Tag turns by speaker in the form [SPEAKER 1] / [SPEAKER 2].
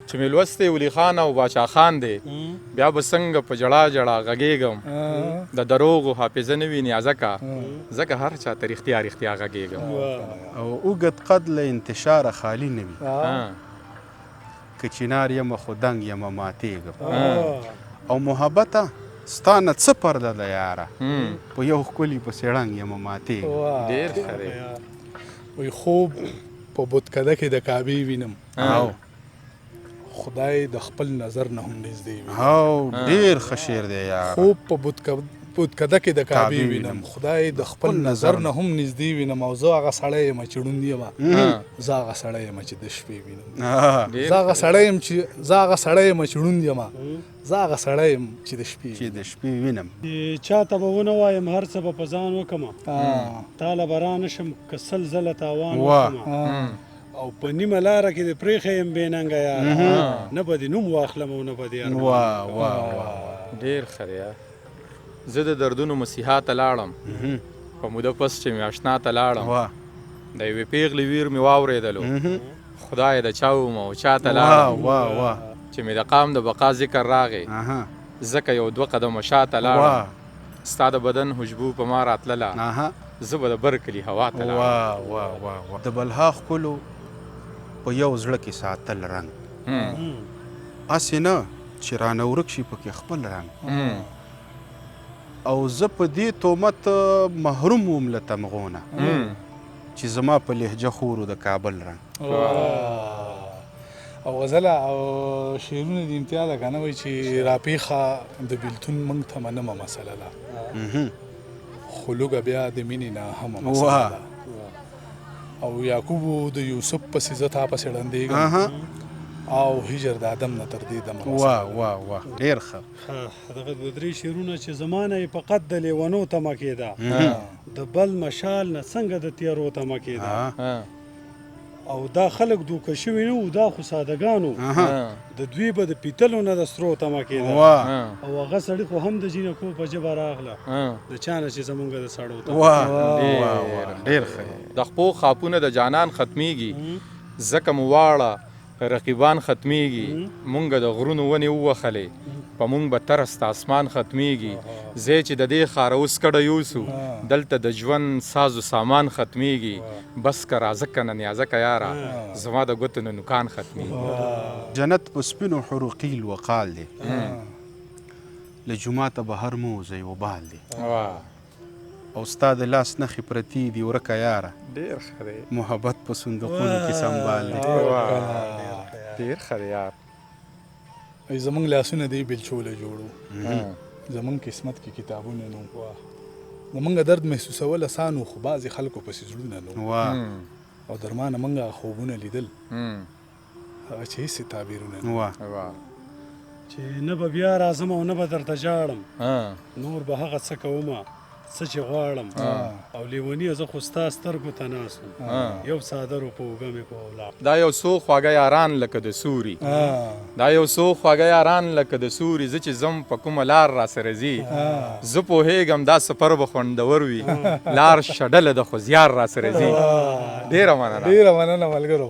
[SPEAKER 1] چې مې لوستی ولي خان او باچا خان دی، بیا به څنګه په ژړا ژړا غږېږم. د دروغو حافظه نه وي نیازکه، ځکه هر چا ته رښتیا رښتیا غږېږم.
[SPEAKER 2] او اوږد قد له انتشاره خالي نه وي، که چنار یمه خو دنګ یمه ماتېږم. او محبته ستا نه څه پرده ده یاره، په یو ښکلي پسې ړنګ یمه ماتېږم.
[SPEAKER 1] ډېر ښه دی.
[SPEAKER 3] وایي خوب په بتکده کې د کعبې وینم،
[SPEAKER 2] او
[SPEAKER 3] خدای د خپل نظر نه هم نږدې وي.
[SPEAKER 2] او ډېر ښه شعر دی یاره.
[SPEAKER 3] خوب په بتکده کې د کعبې وینم، خدای د خپل نظر نه هم نږدې وینم، او زه هغه سړی یم چې ړوند یم، زه هغه سړی یم چې د شپې وینم، زه هغه سړی یم چې زه هغه سړی یم چې ړوند یم، زه هغه سړی یم چې د شپې
[SPEAKER 2] چې د شپې وینم.
[SPEAKER 4] چاته به ونه وایم هر څه به په ځان وکم، تاله به رانه شم که 100 ځله تاوان وکم، او په نیمه لاره کې د پرېښی یم بې ننګه یاره، نه به دې نوم واخلم او نه به دې ارمان.
[SPEAKER 2] واه واه واه،
[SPEAKER 1] ډېر ښه دی. زه د دردونو مسیحا ته لاړم، په موده پس چې مې اشنا ته لاړم، د یوې پیغلې ویر مې واورېدلو، خدای د چا وم او چا ته لاړم. چې مې د قام د بقا ذکر راغی، ځکه یو 2 قدمه شاته لاړم، ستا د بدن خوشبو په ما راتلله، زه به د بر کلي هوا ته لاړم.
[SPEAKER 2] واه واه واه واه، د بلها ښکلو په یو زړه کې ساتل رنګ، هسې نه چې رانه ورک شي پکې خپل رنګ، او زه په دې تومت محروم وم له تمغو نه، چې زما په لهجه خورو د کابل رنګ.
[SPEAKER 3] او غزله او شعرونه د امتیا ده که نه، وایي چې راپېښه د بېلتون موږ ته منمه مسله ده، خو لوږه بیا د مینې نه همه مسله ده. او یعقوب د یوسف پسې زه تا پسې ړندېږم، او هجر د آدم نه تر دې دمه.
[SPEAKER 2] واه واه واه، ډېر ښه.
[SPEAKER 4] دغه 2 3 شعرونه چې زمانه یې په قد د لیونو تمه کېده، د بل مشال نه څنګه د تیارو تمه کېده، او دا خلک دوکه شوي نه وو، دا خو سادهګان وو، د دوی به د پیتلو نه د سرو تمه کېده، او هغه سړي خو هم د جینکو په ژبه راغله، د چا نه چې زمونږ د سړو تمه.
[SPEAKER 2] ډېر ښه.
[SPEAKER 1] د خپو خاپونه د جانان ختمیږي، ځکه مو واړه رقیبان ختمیږي، مونږ د غرونو ونې ووهلې، په مونږ به ترس د اسمان ختمیږي، زه چې د دې ښاره اوس کډه یوسو، دلته د ژوند ساز و سامان ختمیږي، بس که راځه که نه نیازکه یاره، زما د ګوتو نه نوکان ختمیږي.
[SPEAKER 2] جنت په سپینو حورو قیل وقال دی، له جوماته بهر مه وځئ وبال دی، او ستا د لاس نښې پرتې دي ورکه یاره،
[SPEAKER 1] ډېر ښه دی.
[SPEAKER 2] محبت په صندوقونو کې سمبال دی.
[SPEAKER 1] ډېر ښه دی یار.
[SPEAKER 3] زمونږ لاسونه دی بیلچوله جوړو، زمونږ قسمت کې کتابونه نو، زمونږ درد محسوسول اسان و، خو بعضې خلکو پسې زړونه نو، او درمانه مونږ خوبونه لیدل، هغه چې هېڅ تعبیرونه نو.
[SPEAKER 4] چې نه به بیا راځم او نه به درته ژاړم، نور به هغه څه کومه څه چې غواړم، او لیونیه زه خو ستا سترګو ته ناست وم، یو څادر و په اوږه مې په ولاړ.
[SPEAKER 1] دا یو څو خواږه یاران لکه د سوري، دا یو څو خواږه یاران لکه د سوري، زه چې ځم په کومه لار راسره ځي، زه پوهېږم دا سفر به خوندور وي، لار شډله ده خو زیار راسره ځي. ډېره مننه.
[SPEAKER 3] ډېره مننه ملګرو.